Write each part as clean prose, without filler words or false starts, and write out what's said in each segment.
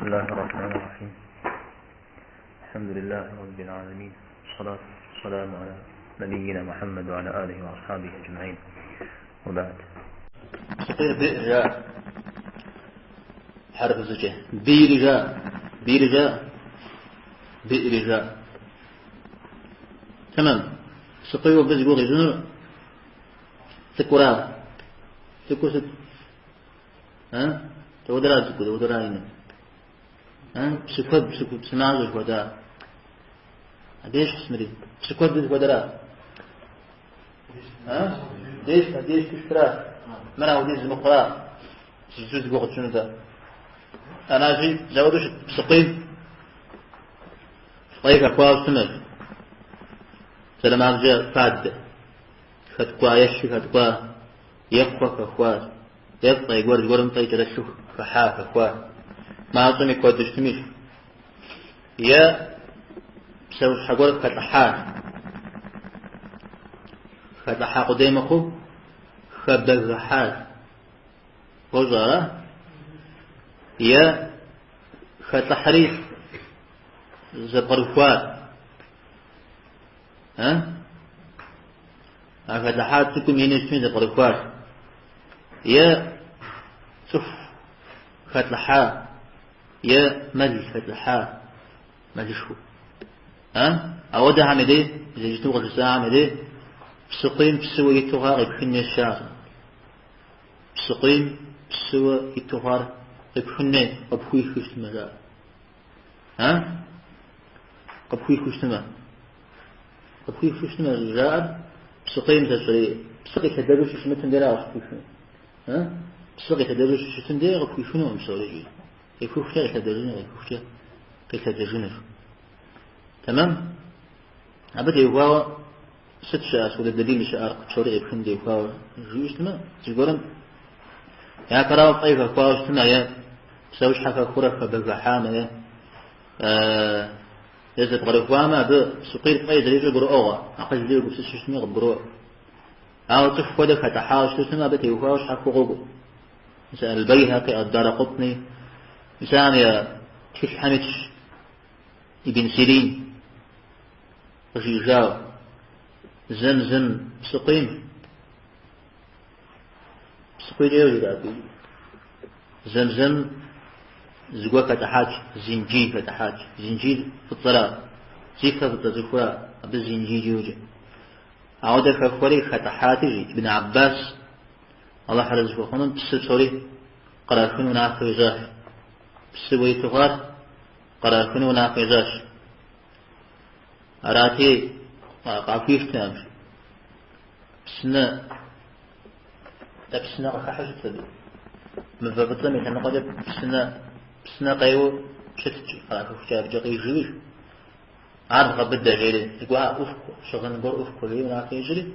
الله الرحمن الرحيم. الحمد لله رب العالمين، والصلاة والسلام على نبينا محمد وعلى آله وأصحابه أجمعين، وبعد. Псыкъуийр بئر жаӏэ. Хьэрыпыбзэкӏэ. Бийри жаӏэ. Бийри жаӏэ. بئر жаӏэ. Тэмэм. Псыкъуийуэ абы зи гугъу ищӏынур цӏыкӏура. Цӏыкӏур сыт? А? Дауэдэра цӏыкӏу, дауэдэра ину? А? Псы куэд, псы, псы мащӏэ жыхуэтӏа. Абы ещхьщ мыри. Псы куэд зыхуэдэра? А? Деж, деж тыштыра. Мыр ауэдиз мыхъура. Зы зи гугъу тщӏыну дэ. Аращи, зауэдэу щыт псыкъуийм фӏей хэхуауэ щытмэ, зэрымабжьэ фадэ. Хэткӏуа е лъы хэткӏуа, е кхъуэ хэхуа, е фӏей гуэр зыгуэрым фӏей кӏэрылъу хыхьа хэхуа. Мащӏэми куэду щытми, е псэущхьэ гуэр хэлӏыхьа. Хэлӏыхьа къудей мыхъуу, хэбэгыхьа. Бощӏэ, ара? Е хэлӏыхьри зэпкърыхуа. А? А хэлӏыхьар цӏыкӏум ину щытми зэпкърыхуащ. Е цӏыху хэлӏыхьа, е мэл хэлӏыхьа, мэлышху. А? Ауэдэхэм и дей, иджыпсту къыжысӏахэм и дей, псыкъуийм псыуэ иту хъуар къипхын хуейщ жаӏэ. Псыкъуийм псыуэ иту хъуар къипхын хуей, къыпхуихыу щытмэ, жаӏэ. А? Къыпхуихыу щытмэ. Къыпхуихыу щытмэ, жаӏэр псыкъуийм зэщӏри, псы къилъэдэжу щыщымытым дера къыщыпхуихыну. А? Псы къилъэдэжу щыщытым де къыпхуихынукъым псори икӏи. Къихухукӏэ къилъэдэжыну, къихухукӏэ къилъэдэжынущ. Тэмэм? Абы теухуауэ сыт щыӏэ, сыт хуэдэ дэлил щыӏэр псори къипхын теухуауэ жиӏэу щытмэ, зыгуэрым япэрауэ фӏей хэхуауэ щытмэ, е псэущхьэ хэхурэ хэбэгыхьамэ, е е зэпкърыхуамэ, абы псыкъуийр фӏей зэрищӏыр гурыӏуэгъуэ, акъылкӏэ уегупсысу щытми къыбгуроӏуэ. Ауэ цӏыху хуэдэ хэлӏыхьауэ щытмэ, абы теухуауэ щхьэхуэу къокӏуэ. Мис Аль-Байхакъи, Ад-Даракъутни, мис ахэм я тхылъхэм итщ Ибн Сирин къыжиӏэжауэ, Зэмзэм псыкъуийм, псыкъуийкӏэ йоджэ абы. Зэмзэм зыгуэр хэлӏыхьащ, зинджий хэлӏыхьащ. Зинджийр фӏыцӏэра, зи фэ фӏыцӏэ цӏыхура, абы зинджийкӏэ йоджэ. Ауэдэ хэхуэри хэлӏыхьати, жи Ибн Аббас, Алыхь арэзы зыхуэхъуным псы псори кърахыну унафэ ищӏащ. Псыуэ иту хъуар кърахыну унафэ ищӏащ. Арати, къахуихтэкъым. Псынэ, дэ псынэ къыхыхьэу щытт абы. Мывэ фӏыцӏэм и лъэныкъуэкӏэ псынэ, псынэ къеуэу щытт, кърахыхукӏэ абыкӏэ къижыуи. Ар вгъэбыдэ, жери, зыгуэр ӏуфху, щыгъын гуэр ӏуфху, жери унафэ ищӏри,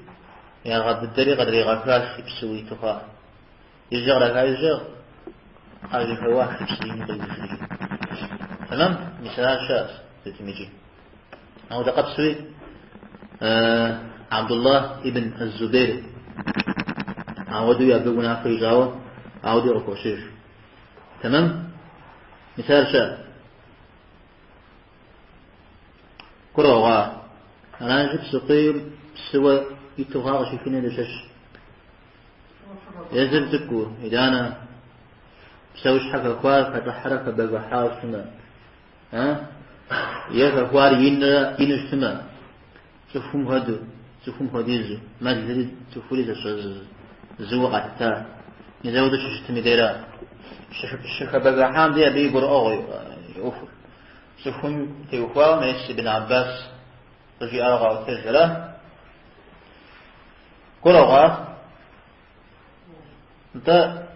ягъэбыдэри кърыригъэхащ и псыуэ иту хъуар. Ижьэ къраха ижьэ къажьэхэуащ и псы ину къижри. Тэмэм, мис аращ щыӏэщ зытым икӏи. Ауэдэ къэпсуи Абдуллах ибн Зубейр ауэдэуи абы унафэ ищӏауэ ауэдэуи къыхощыж. Тэмэм, мис ар щыӏэ. Гурыӏуэгъуа? Аращи, псыкъуийм псыуэ иту хъуар къыщихыну дыщэщ. Езыр цӏыкӏуу, итӏанэ псэущхьэ хэхуар хэлӏыхьрэ хэбэгыхьауэ щытмэ, а? Е хэхуар инрэ ину щытмэ, цӏыхум хуэдэу, цӏыхум хуэдизу, мэлри цӏыхури зыуэ къалъыта. Мис ауэдэу щыщытым и дейра. Щыхэбэгыхьам дей абы и гурыӏуэгъуэ и ӏуэхур. Цӏыхум теухуауэ мес Ибн Аббас къыжиӏауэ къаӏуэтэж, ара? Гурыӏуэгъуа? Нтӏэ,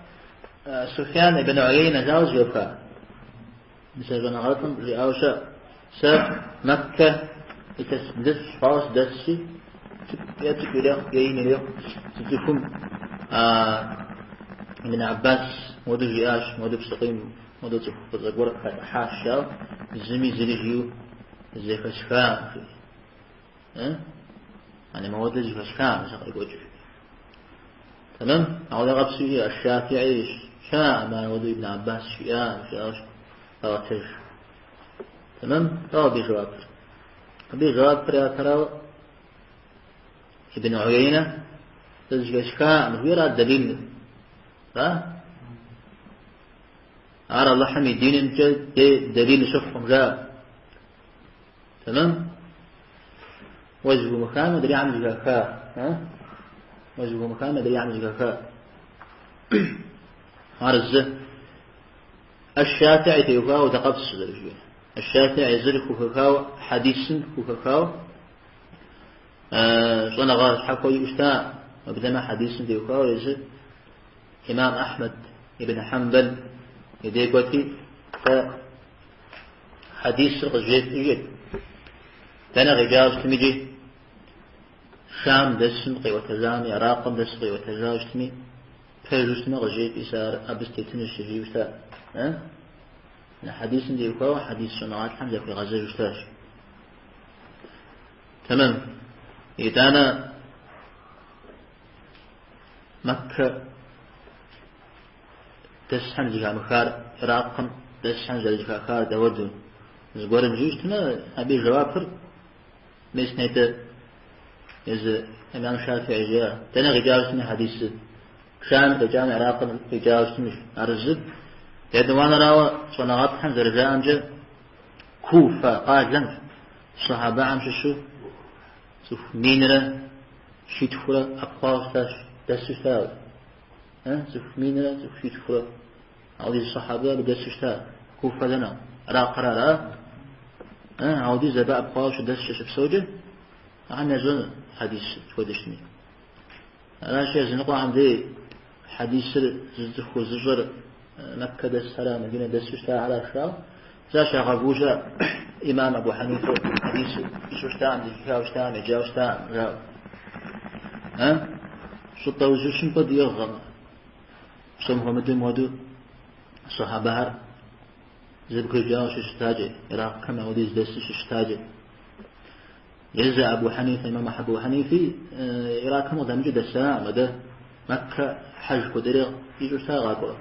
Суфян ибн Уейнэ жауэ зэхэфха? Мис а щӏэныгъэлӏым жиӏауэ щыӏэ. Сэ Мэккэ илъэс блыщӏ хъуауэ сыдэсщи, е цӏыкӏу ирехъу, е ин ирехъу, зы цӏыхум Ибн Аббас модэу жиӏащ, модэу псыкъуийм, модэу цӏыху фӏыцӏэ гуэр хэлӏыхьащ, жиӏауэ, зыми зыри жиӏэу зэхэсхакъым, жиӏэ. Ани моуэдэ зэхэсхакъым сэ къекӏуэкӏыр. Тэмэм, ауэдэ къэпсуи Аш-Шафиӏи щыӏэкъым, ауэдэу Ибн Аббас жиӏакъым, жиӏауэ. Къэгъэтэж. Тэмэм, дауэ абы и жэуапыр? Абы и жэуапыр япэрауэ Ибн Уейнэ сэ зэхэсхакъым, жиӏэр дэлил. Ра? Ар Алыхьым и динымкӏэ дэлил щыхъукъым, жаӏэ. Тэмэм? Уэ зэхыумыхамэ, адрейхэм зэхаха. Уэ зэхыумыхамэ, адрейхэм зэхаха. Ар зы. Аш-Шафиӏи теухуауэ дакъэпс зэрыжиӏэр. Аш-Шафиӏи езыр хухэхауэ, хьэдисым хухэхауэ, щӏэныгъэ щхьэхуэ иӏэу щыта, уеблэмэ хьэдисым теухуауэ езыр Имам Ахьмэд ибн Хьэмбэл и дей кӏуэти, сэ хьэдисыр къызжефӏи жиӏэт. Дэнэ къикӏауэ щытми икӏи, Шам дэсым къиӏуэтэжами, Иракым дэсым къиӏуэтэжауэ щытми, пэжу щытмэ къызжефӏи, сэ ар абы сытетынущ жиӏэу щыта. Хьэдисым теухуауэ хьэдис щӏэныгъэлӏхэм захуигъэзэжу щытащ. Тэмэм. Итӏанэ Мэккэ дэсхэм зэхамыхар, Иракым дэсхэм зэрызэхахар дауэду зыгуэрым жиӏэу щытмэ, абы и жэуапыр мес нетӏэ езы имам Шафиӏи жиӏа. Дэнэ къикӏауэ щытми хьэдисыр? Шам къикӏами, Иракым къикӏауэ щытми, ар зы. Етӏуанэрауэ, щӏэныгъэлӏхэм зэрыжаӏэмкӏэ, Куфэ къалэм сахьабэхэм щыщу цӏыху минрэ щитхурэ ӏэпхъуауэ щытащ, дэсу щытауэ. Цӏыху минрэ цӏыху щитхурэ. Ауэдиз сахьабэ абы дэсу щыта. Куфэ дэнэ? Иракыр ара? Ауэдиз абы ӏэпхъуауэ щыдэс щыпсэукӏэ, ахэм ящӏэну хьэдис хуэдэ щытми. Аращи, языныкъуэхэм дей хьэдисыр зыцӏыхур зыщӏэр Мэккэ дэсхэрэ Мадинэ дэсу щытахэращ жаӏэу, зэ щагъэву щыӏэ имам Абу Хьэнифэ хьэдисыр ищӏэу щытакъым, зэхихауэ щытакъым, еджауэ щытакъым, жаӏэу. Щӏыпӏэ узыщым куэд иӏыгъкъым. Псом хуэмыдэу мыуэду сахьабэхэр зэбгрыкӏауэ щыщытакӏэ, Иракхэм ауэдиз дэсу щыщытакӏэ. Езы Абу Хьэнифэ, имам Абу Хьэнифи Иракым къыдэмыкӏыу дэсакъым, адэ Мэккэ хьэж куэдырэ ищӏу щыта къакӏуэрэ.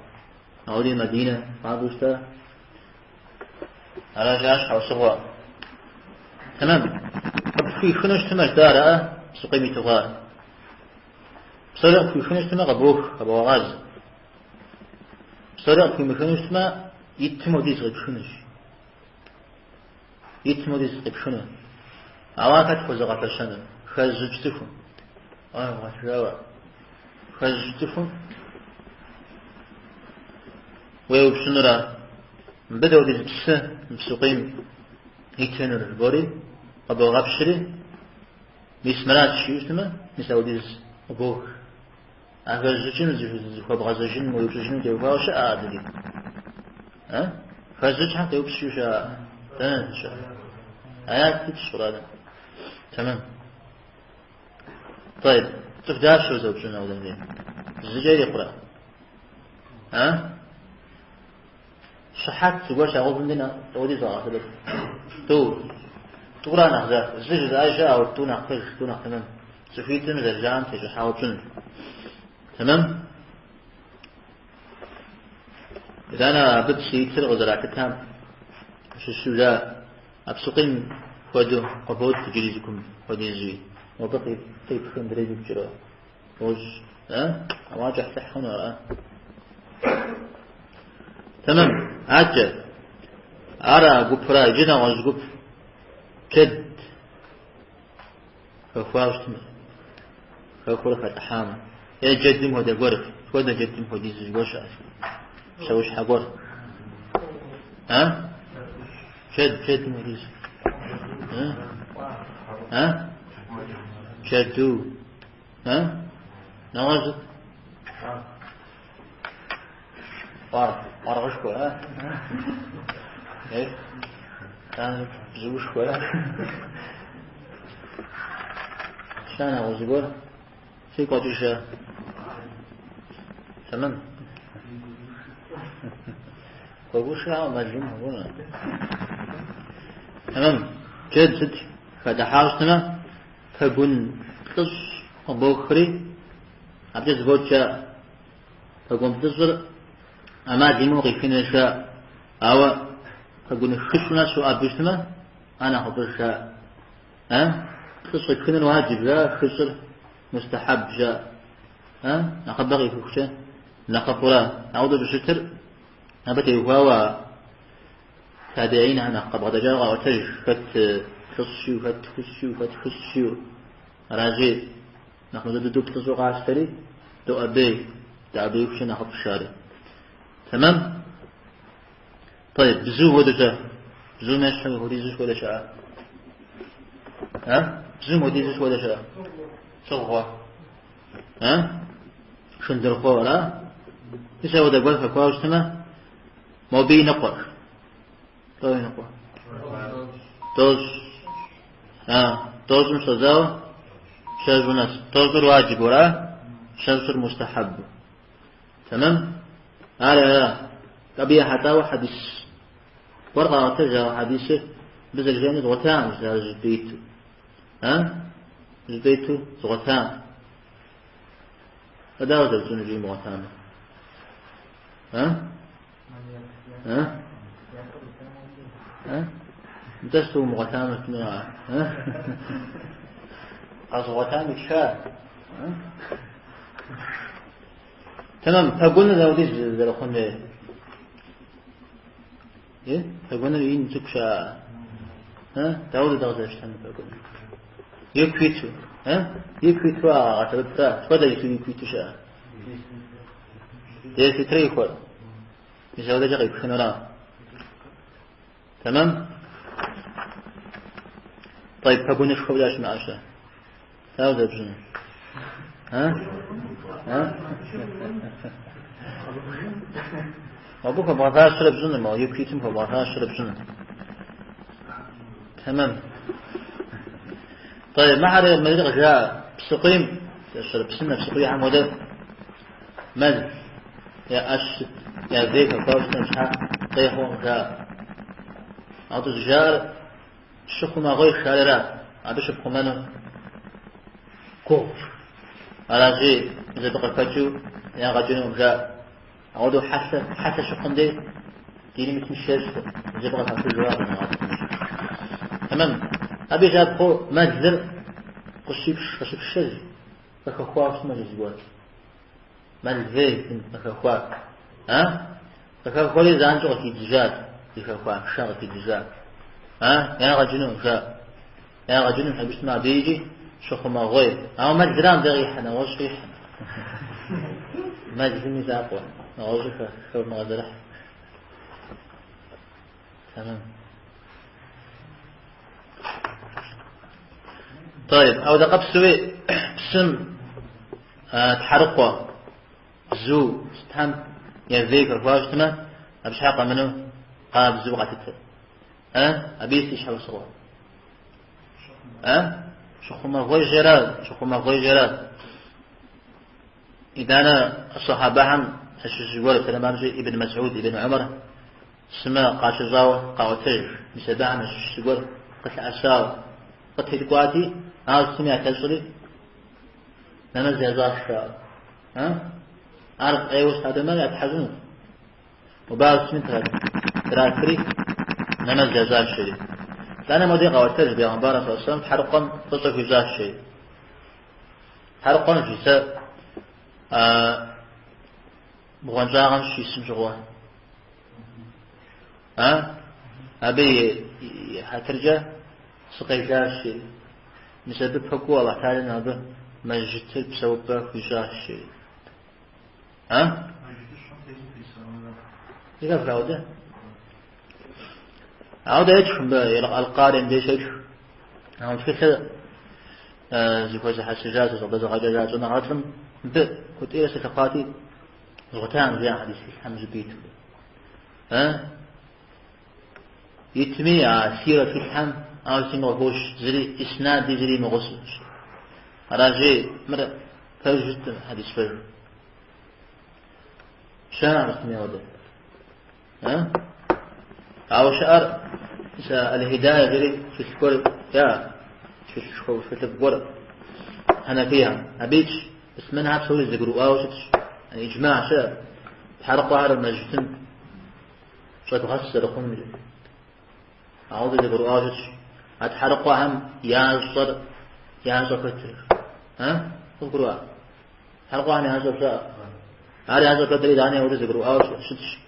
Ауэди Мадинэ къакӏуэу щыта. Аращи, ар щхьэусыгъуэ. Тэмэм. Къыпхуихыну щытмэ, жытӏа араӏэ, псыкъуийм иту хъуар. Псори къыпхуихыну щытмэ, къыбох, къыбогъэгъазэ. Псори къыпхуимыхыну щытмэ, итым хуэдиз къипхынущ. Итым хуэдиз къипхыну. Ауэ ар хэт хуэзыгъэфэщэнур? Хэзыщӏыкӏ цӏыхум. Гъуэлъыжауэ. Хэзыщӏыкӏ цӏыхум уеупщӏынура? Мыбы дауэдиз псы мы псыкъуийм итынур жыбори, къыбогъэпщри, мис мыращ жиӏэу щытмэ, мис ауэдиз къыбох. А хэзыщӏыкӏым зыхуэбгъэзэжын, уеупщӏыжыным теухуауэ щыӏэ адэкӏи? А? Хэзыщӏыкӏхэм къеупщӏ жиӏэу щыӏэ? Дэнэ щыӏэ? Аят итщ Къурӏэным. Тэмэм. Тӏэйб, цӏыху дапщэ узэупщӏын ауэдэм дей? Зыкӏэ ирикъурэ? А? Щыхьэт зыгуэр щагъэувым дей дауэдиз къагъэсэбэп? Тӏу. Тӏура нэхъ захуэ. Зы жызыӏа щыӏэ, ауэ тӏу нэхъ пэж, тӏу нэхъ тэмэм. Цӏыхуитӏым зэрыжаӏэм тещӏыхьауэ пщӏынущ. Тэмэм? Итӏанэ абы псы итыр къызэралъытам щыщу жаӏэ. А псыкъуийм хуэдэу къыбот иджыри зы кумб хуэдизуи. Мобы къипхыр мыдрейм ипкӏэрэ уощӏ. А? Ауэ кӏыхьлӏыхь хъуну ара? Тэмэм, адэкӏэ. Ар а гупра, иджы нэгъуэщӏ гуп. Джэд хэхуауэ щытмэ, хэхуэрэ хэлӏыхьамэ. Е джэдым хуэдэ гуэр, хуэдэ джэдым хуэдиз зыгуэр щыӏэщ. Псэущхьэ гуэр. А? Джэд, джэдым хуэдиз. А? А? Джэду. А? Нэгъуэщӏ? Къуаргъ, къуаргъышхуэ, а? Е? Бзуушхуэ, а? Щыӏэ нэгъуэщӏ зыгуэр? Сигу къэкӏыжа? Тэмэм. Гуэгушыр ауэ мэлым хуэкӏуэну. Тэмэм. Джэд сыт хэлӏыхьауэ щытмэ, пэгун плӏыщӏ къыбохри, абыкӏэ зыбот жаӏэ. Пэгун плӏыщӏыр ӏэмал имыӏэу къихын хуейщ жаӏэ. Ауэ Пэгун хыщӏым нэс уӏэбэу щытмэ, ар нэхъыфӏыж жаӏэ. А? Плӏыщӏ къипхыныр уаджиб жаӏэ, хыщӏыр мустахьэб жаӏэ. А? Нэхъыбэ къипхыхукӏэ нэхъыфӏура. Ауэдэу щӏыщытыр абы теухуауэ табиинхэр нэхъ къабгъэдэкӏауэ къаӏуэтэж, хэт плӏыщӏ жиӏэу, хэт тхущӏ жиӏэу, хэт хыщӏ жиӏэу. Аращи, нэхъ мащӏэ дыдэу плӏыщӏу къащтэри, доӏэбей, дэӏэбеихукӏэ нэхъыфӏщ ари. Тэмэм? طيب, бзу хуэдэу-щэ? Бзум ещхьу хуэдизу сыт хуэдэ щыӏэ? А? Бзум хуэдизу сыт хуэдэ щыӏэ? Цӏыгъуэ. А? Шындырхъуо, ара? Мис апхуэдэ гуэр хэхуауэ щытмэ, мобы и ныкъуэр. Тӏо и ныкъуэ. Тӏощӏ. А, тӏощӏым щӏэдзауэ щэщӏу нэс. Тӏощӏыр уаджибу, ара? Щэщӏыр мустахьэбу. Тэмэм? Ар ара? Абы ехьэлӏауэ хьэдис гуэр къаӏуэтэж, ауэ хьэдисыр мыбы зэрыжиӏэми згъуэтакъым, ар зыщӏыпӏэ иту. А? Зыщӏыпӏэ иту згъуэтакъым. Дауэ зэрытщӏынур икӏи мыгъуэтамэ? А? А? А? Нтӏэ сыту умыгъуэтамэ сытми а? Къэзыгъуэтам итха? А? Тэмэм, пэгуныр дауэдиз зэрыхъун хуейр? Е? Пэгуныр ин цӏыкӏу щыӏэ? А? Дауэ дыкъызэрыщтэнур пэгуныр? Ику иту, а? Ику иту къагъэсэбэпра? Сыт хуэдэ ику иту щыӏэ? Десять ихуэр. Мис апхуэдэкӏэ къипхынура? Тэмэм? طيب, пэгунышхуэ фӏэкӏа щымыӏэ-щэ? Дауэ зэрыпщӏынур? А? А? Абы хуэбгъэфащэрэ пщӏыну, мо ику итым хуэбгъэфащэрэ пщӏыну. Тэмэм. طيب, мыхьэр мыри къыжаӏэ, псыкъуийм, псынэ псыкъуийхэм хуэдэ мэл е ӏэщ сыт, я вей хэхуауэ щытмэ щхьэ къехъуу къыжаӏэ. Ауэ щӏыжаӏэр щыхъумэгъуейщ арира, абы щыпхъумэну гугъущ. Аращи, мис абы къыхэкӏыу ягъэкӏынукъым жаӏэ. Ауэдэу хьэлъэ, хьэлъэ щыхъум дей диным тынш ещӏ, мис абы къыхахыжуракъым ягъэкӏынур. Тэмэм. Абы и щапхъэу мэлыр къыщипш, къыщыпшэж, къыхэхуауэ щытмэ зыгуэр. Мэл вей къыхэхуа. А? Къыхэхуэри занщӏэу къыхидзыжат, зыхэхуа шэ къыхидзыжат. А? Ягъэкӏыну жаӏэ. Ягъэкӏыну абы щытмэ абы икӏи щыхъумэгъуей. Ауэ мэлрам дэ къихьэ, нэгъуэщӏ къихьэ. Мэлым и закъуэ, нэгъуэщӏыр хэвмыгъэзэрыхь. Тэмэм. طيب, ауэдэ къабзэуи псым тхьэрыкъуэ, бзу сытхэм я вей хэхуауэ щытмэ, абы щхьэ къэмынэу къабзэу къалъытэ. А? Абы сыт и щхьэусыгъуэ? А? Щыхъумэгъуейжьэра, щыхъумэгъуейжьэра. Итӏанэ сахьабэхэм ящыщ зыгуэр, псалъэм Ибн Масуд, Ибн Умар сымэ къащыщӏауэ къаӏуэтэж. Мис абыхэм ящыщ зыгуэр къылъэӏэсауэ къытеткӏуати, ар сытми ялъэщӏри, нэмэз ящӏащ жаӏэу. А? Ар фӏейуэ щытатэмэ ятхьэщӏынут. Мобы ар сытми трахри, нэмэз ящӏащ жери. Итӏанэ модей къаӏуэтэж бегъымбар саллаллаху алейхи вассалам тхьэрыкъуэм фӏыщӏэ хуищӏащ жери. Тхьэрыкъуэм жи сэ бгъуэнщӏагъым сыщисым щыгъуэ. А? Абы и хьэтыркӏэ сыкъелащ жери. Мис абы пэкӏуэу Аллахь Тэхьэлам абы мэжджытыр псэупӏэ хуищӏащ жери. А? Зыхэфха ауэдэ? Ауэдэ етх мыбы Аль-Къарим деж щетх. Ауэ тхылъыр зыхуэзыхьэсыжа, зэзыгъэкӏэжа щӏэныгъэлӏым мыбы куэдӏейрэ сылъыхъуати, згъуэтакъым жиӏа хьэдис тхылъхэм зыщӏыпӏи иту. Итми, а сирэ тхылъхэм ауэ сытми къыхощ, зыри иснади зыри имыгъусэщ. Аращи, мыр пэжу щыткъым, хьэдис пэжу. Щыӏэкъым сытми ауэдэ. Ауэ щыӏэр мис Аль-Хидая жери тхылъ гуэр яӏэ, тхылъшхуэ, тхылъыфӏ гуэр хьэнэфийхэм. Абы итщ, муслъымэнхэр псори зэгурыӏуауэ щытщ. Иджмагь щыӏэ, тхьэрыкъуэхэр мэжджытым щӏэдгъэс зэрыхъунумкӏэ. Ауэдэ зэгурыӏуауэ щытщ. А тхьэрыкъуэхэм ящӏэр ящӏэ пэтрэ. А? Къывгурыӏуа? Тхьэрыкъуэхэм ящӏэр пщӏэӏэ? Ар ящӏэ пэтрэ итӏани ауэдэ зэгурыӏуауэ щытщ.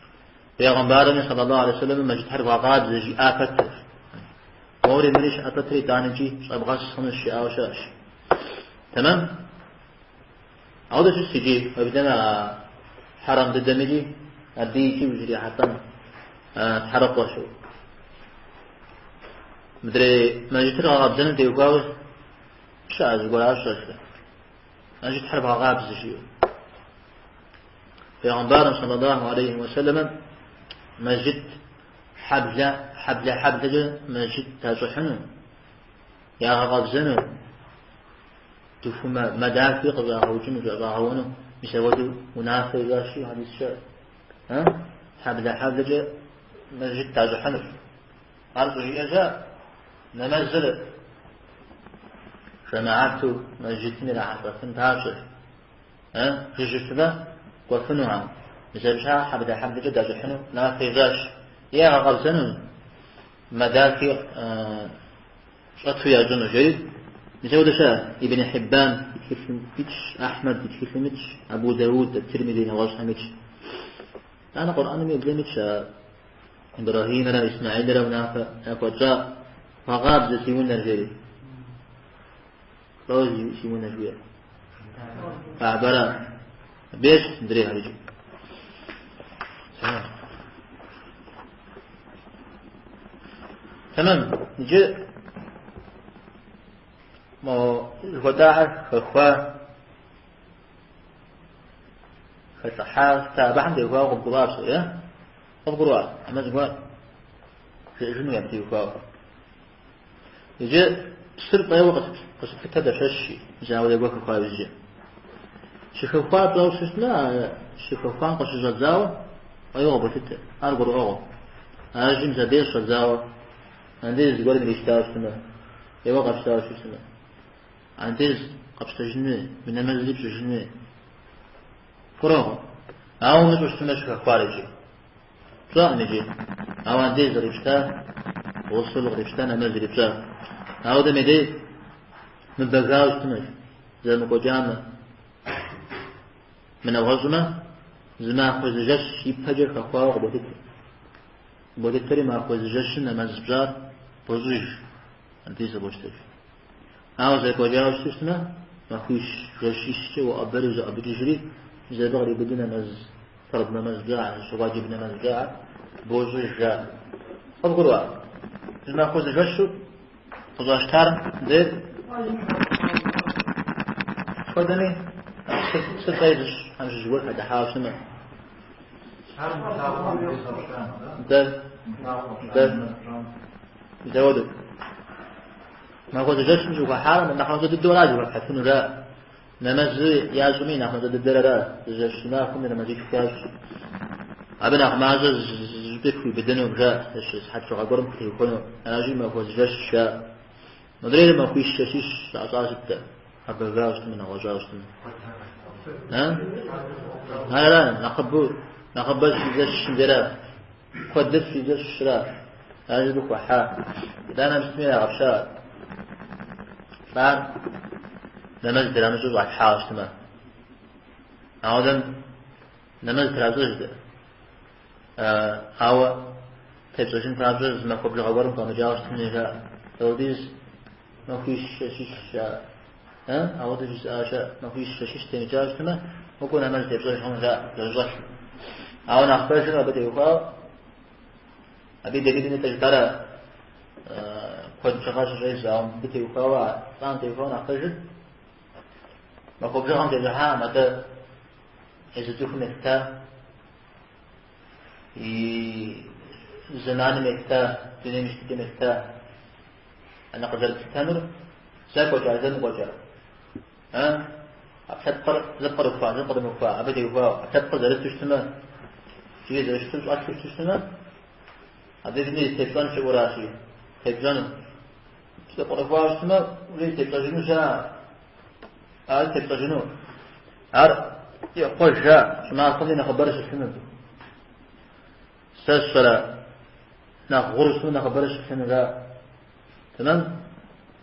Пегъэмбарми саллаллаху алейхи вассалам мэжджытхэр вгъэкъабзэ жиӏа пэтрэ. Мори мыри щыӏэ пэтрэ итӏанэкӏи щӏэбгъэс хъунущ жиӏауэ щыӏэщ. Тэмэм? Ауэдэ щытщ икӏи, уеблэмэ а хьэрэм дыдэм икӏи абы икӏи узрихьэлӏэн тхьэрыкъуэ щыӏэу. Мыдрей мэжджытыр гъэкъэбзэным теухуауэ щыӏэ зыгуэр ар щӏэхрэ. Мэжджытхэр вгъэкъабзэ жиӏэу. Пегъэмбарым саллаллаху алейхи уэсэлэмым мэжджыт хьэблэ, хьэблэ хьэблэкӏэ мэжджыт дащӏыхьыну, ягъэкъэбзэну, дыхумэ мэ дахи къыщӏагъэукӏыну, щӏагъэуэну, мис апхуэдэу унафэ ищӏащ жиӏэу хьэдис щыӏэ. Хьэблэ хьэблэкӏэ мэжджыт дащӏыхьынущ. Ар щӏыжиӏэр щыӏэ, нэмэзыр жэмаату мэжджытым ирахьэлӏэфын папщӏэщ. Жыжьэу щытмэ, кӏуэфынухэм. Мис абы щхьа хьэблэ хьэблэкӏэ дащӏыхьыну унафэ ищӏащ. Е ягъэкъэбзэну, мэ дахи щӏэту ящӏыну жери. Мис апхуэдэ щыӏэ, Ибн Хьиббан и тхылъым итщ, Ахьмэд и тхылъым итщ, Абу Дауд, Тирмизи нэгъуэщӏхэм итщ. Итӏанэ Къурӏэным и блэм итщ а Ибрахимрэ Исмаилрэ унафэ яхуэтщӏа, вгъэкъабзэ си унэр жери. Лӏо си унэ жиӏэр. Каабэра. Абы ещхь мыдрейхэр иджы. Тэмэм. Иджы мо жыхуэтӏахэр хэхуа, хэлӏыхьа, сыт абыхэм теухуауэ къыбгурыӏуа псо, е? Къыбгурыӏуа? Амэ зыгуэр жыӏэжыну абы теухуауэ. Иджы псыр фӏейуэ къыщыплъытэр дапщэщи, зауэ зэгуэр хэхуа иужькӏэ. Щыхэхуа пщӏэуэ щытмэ, а щыхэхуам къыщыщӏэдзауэ фӏейуэ къыболъытэ. Ар гурыӏуэгъуэ. Аращи, мис абдеж щӏэдзауэ, андез зыгуэрым ирищтауэ щытмэ, еуэ къэпщтауэ щытмэ, андез къэпщтэжын хуей, уи нэмэзри пщӏыжын хуей. Гурыӏуэгъуэ. Ауэ умыщӏэу щытмэ, щыхэхуар иджы. Пщӏэкъым иджы. Ауэ андез кърипщта, гъусул кърипщта, нэмэз ирипщӏа. Ауэ мыдей мыбэгауэ щытмэ, зэмыкӏуэкӏамэ, мынэгъуэщӏмэ, зы махуэ зы жэщ ипэкӏэ хэхуауэ къыболъытэ. Къыболъытэри махуэ зы жэщым нэмэз пщӏар бощӏыж, андез къыбощтэж. Ауэ зэкӏуэкӏауэ щытмэ, махуищ жэщищкӏэ уӏэбэри узэӏэбыкӏыжри, мис абы къриубыдэу нэмэз фэрд нэмэз пщӏа, уаджиб нэмэз пщӏа, бощӏыж жаӏэ. Къывгурыӏуа? Зы махуэ зы жэщу къыщӏащтар дэр хуэдэми, псыр фӏей зыщӏ щыщ зыгуэр хэлӏыхьауэ щытмэ. Дэ, дэ, зэуэду. Махуэ зы жэщым щыхуэхьар нэхъ мащӏэ дыдэу ара зыхуэпхьыфынур жаӏэ. Нэмэзыр ящӏми нэхъ мащӏэ дыдэр ара, зы жэщ зы махуэм нэмэзитху ящӏ. Абы нэхъ мащӏэ зыщӏыпӏи пхуиубыдыну жаӏэ, сыхьэт бжыгъэ гуэрым пхутеухуэну. Аращи, махуэ зы жэщ жаӏэ. Мыдрейр махуищ жэщищ щащӏар сыт-тӏэ? Къэбэгауэ щытмэ, нэгъуэщӏауэ щытмэ. Ара, нэхъыбэу, нэхъыбэ щызэщым дера, куэдыр щызэщра, ар абы хуэхьа. Итӏанэ сытми ягъэпща. Лӏар нэмэз драмыщӏу щӏалъхьауэ щытмэ. Ауэдэм нэмэз тращӏыжт. Ауэ тепщӏэжын папщӏэ зы махуэ бжыгъэ гуэрым фӏэмыкӏауэ щытын жаӏэ. Апхуэдиз махуищ жэщищ жаӏэ. Ауэдэу жызыӏа щыӏэ, махуищ жэщищ темыкӏауэ щытмэ, укӏуэу нэмэз тепщӏэж хъуну жаӏэ, зэрыщӏэлъ. Ауэ нэхъ пэжыр абы теухуауэ, абы и дэлилым нытӏэ жытӏарэ куэд бжыгъэ щыщӏедз, ауэ мыбы теухуауэ, а лӏам теухуауэ нэхъ пэжыр махуэ бжыгъэм тещӏыхьакъым, атӏэ езы цӏыхум елъыта, и зэманым елъыта, дунейм и щытыкӏэм елъыта. Ана къызэрыплъытэнур зэ кӏуэкӏа, зэ мыкӏуэкӏа. А? ӏэпкълъэпкъыр зэпкърыхуа, зэпкърымыхуа, абы теухуауэ. ӏэпкълъэпкъыр зэрыту щытмэ, иджыри зэрыщыту щӏэлъу щытмэ, абы зыми зытепщӏэн щыӏуращи, тепщӏэну. Зэпкърыхуауэ щытмэ, ури зытепщӏэжыну щыӏэ, ар зытепщӏэжыну. Ар ехъуэж жаӏэ, щӏымахуэми нэхъыбэрэ щылъыну. Сэ сщӏэрэ? Нэхъ гъуру щытмэ, нэхъыбэрэ щылъыну жаӏэ. Тэмэм?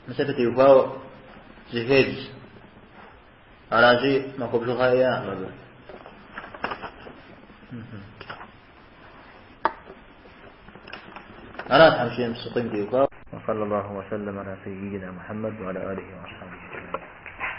Мис абы теухуауэ зыхедз. Аращи, махуэ бжыгъэ иӏэкъым абы. Арат хьэмщӏийм псыкъуийм теухуауэ. وصلى الله وسلم على سيدنا محمد وعلى آله وأصحابه.